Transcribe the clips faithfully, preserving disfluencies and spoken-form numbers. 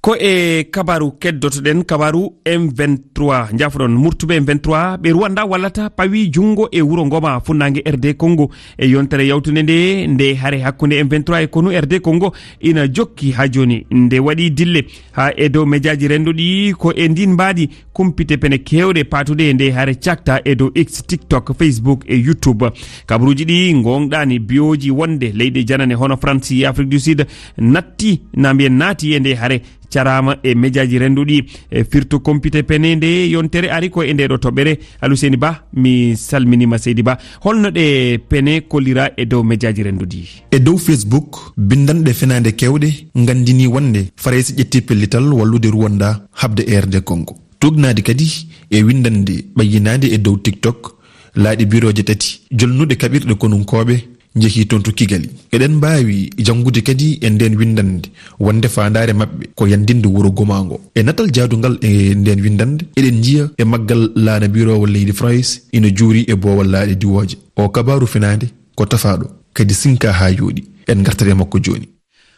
Ko e kabaru keddotoɗen, kabaru M vingt-trois. Njaafo-ɗon, murtuɓe M vingt-trois ɓe Rwanda wallata pawi junngo e wuro Ngoma, funnaange R D Congo. E yontere yawtunde nde, nde hare hakkunde M vingt-trois e konu R D Congo ina jokki haa jooni. Nde waɗi dille haa e dow mejaaji renndo ɗi, ko e ndin mbaadi kumpite pene keewɗe paatuɗe e nde hare cakta e dow X, TikTok, Facebook e YouTube. Kabaruuji ɗi ngoongɗaani biyooji wonde leyɗe janane hono France e Afrique du Sud natti, na mbiyen naati e nde hare caraama e mejaaji renndo ɗi. E firto kompite pene nde yontere ari ko e nde ɗo toɓɓere. Aluseni Ba, mi salminiima. Seydi Ba, holno ɗe pene kollira e dow mejaaji renndo ɗi? E dow Facebook, binndanɗe fenaande keewɗe nganndini wonde Farayse ƴetti pellital wallude Rwanda haɓde R D Congo. Tuugnaade kadi e winndannde ɓayyinaande e dow TikTok, laaɗe birooje tati jolnuɗe kaɓirɗe konunkooɓe njehii toon to Kigali. Eɗen mbaawi janngude kadi e ndeen winndannde wonde faandaare maɓɓe ko yanndinde wuro Goma ngo. E natal jaadungal e ndeen winndannde, eɗen njiya e maggal laana biroowo leydi Farayse ina juuri e boowal laaɗe diwooje. O kabaaru fenaande ko tafaaɗo, kadi sinka haa yooɗi. En ngartat e makko jooni.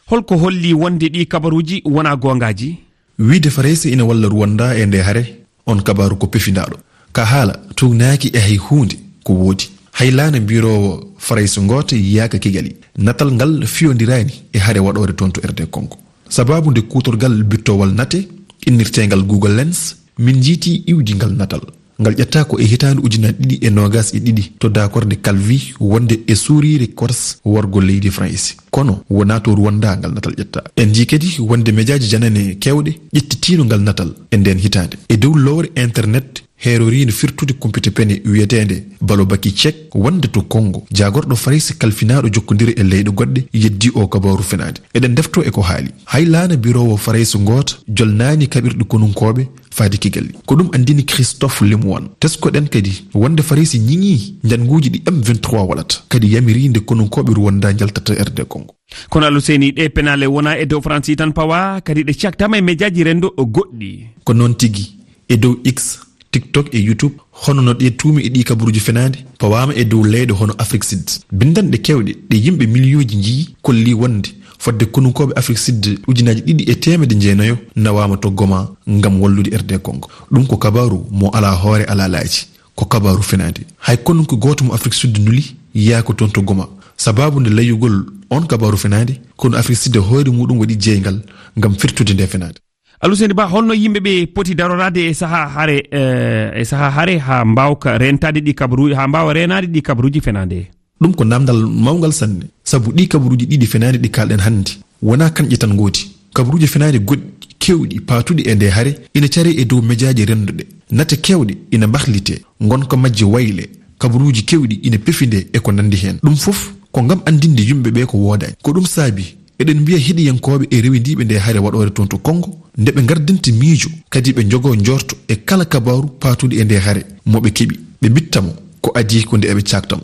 Holko holli wonde ɗi kabaruuji wonaa goongaaji? Wiyde Farayse ina walla Rwanda e nde hare, on kabaaru ko pefindaaɗo. Ka haala, tuugnaaki e hay huunde ko woodi. Hay laana biroowo Farayse gooto yiyaaka Kigali. Natal ngal fiyondiraani e hare waɗoore toon to R D Congo. Sabaabu nde kuutorgal bittowal nate, innirteengal Google Lens, min njiiti iwdi ngal natal. Ngal ƴetta ko e hitaande ujunaaji ɗiɗi e noogas e ɗiɗi to daakorde Calvi wonde e suuriire Corse worgo leydi Farayse. Kono wonaa to Rwanda ngal natal ƴetta. En njii kadi wonde mejaaji janane keewɗe ƴettitiino ngal natal e ndeen hitaande. E dow lowre internet heeroriino firtude kumpite pene wiyeteende Balo Baki Cek wonde to Congo, jaagorɗo Farayse kalfinaaɗo jokkondire e leyɗe goɗɗe yeddii o kabaaru fenaande. Eɗen ndeftoo e ko haali. Hay laana biroowo Farayse gooto jolnaani kaɓirɗe konunkooɓe faade Kigali. Ko ɗum anndini Christophe Lemoine. Teskoɗen kadi wonde Farayse ñiŋii njannguuji ɗi M vingt-trois waɗata, kadi yamirii nde konunkooɓe Rwanda njaltata R D Congo. Kono Aluseni, ɗe penaale wonaa e dow Faransi tan pawa, kadi ɗe caktaama e mejaaji renndo goɗɗi. Ko noon tigi, e dow X, TikTok e YouTube, hono no ɗe tuumi e ɗi kabaruuji fenaande, pawaama e dow leyɗe hono Afrique Sud. Binndanɗe keewɗe ɗe yimɓe miliyooji njii kolli wonde fodde konunkooɓe Afrique Sud ujunaaji ɗiɗi e teemedde jeenayo nawaama to Goma ngam wallude R D Congo. Ɗum ko kabaaru mo alaa hoore alaa laaci. Ko kabaaru fenaande. Hay konunke gooto mo Afrique Sud nuli yiyaaka toon to Goma. Sabaabu nde layugol on kabaaru fenaande, kono Afrique Sud hoore muɗum waɗi jeeyngal ngam firtude nde fenaande. Aluseni Ba, holno yimɓe ɓe poti daroraade e sahaa hare, eh, e sahaa hare haa mbaawka reentaade ɗi kabaruuji, haa mbaawa reenaade ɗi kabaruuji fenaande? Ɗum ko naamndal mawngal sanne, sabu ɗi kabaruuji ɗiɗi fenaande ɗi kaalɗen hannde, wonaa kanƴe tan ngooti. Kabaruuji fenaande goɗɗi keewɗi paatuɗi e nde hare ina caree e dow mejaaji rennduɗe. Nate keewɗe ina mbahlitee, ngonka majje wayle, kabaruuji keewɗi ina pefindee e ko nanndi heen. Ɗum fof ko ngam anndinde yimɓe ɓe ko woodaani. Ko ɗum saabi eɗen mbiya heɗiyankooɓe e rewindiiɓe nde hare waɗoore toon to Congo, nde ɓe ngardinta miijo, kadi ɓe njogoo njoorto e kala kabaaru paatuɗo e nde hare mo ɓe keɓi, ɓe mbitta mo ko adii ko nde eɓe caakta mo.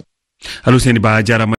Aluseni Ba, a jaaraama.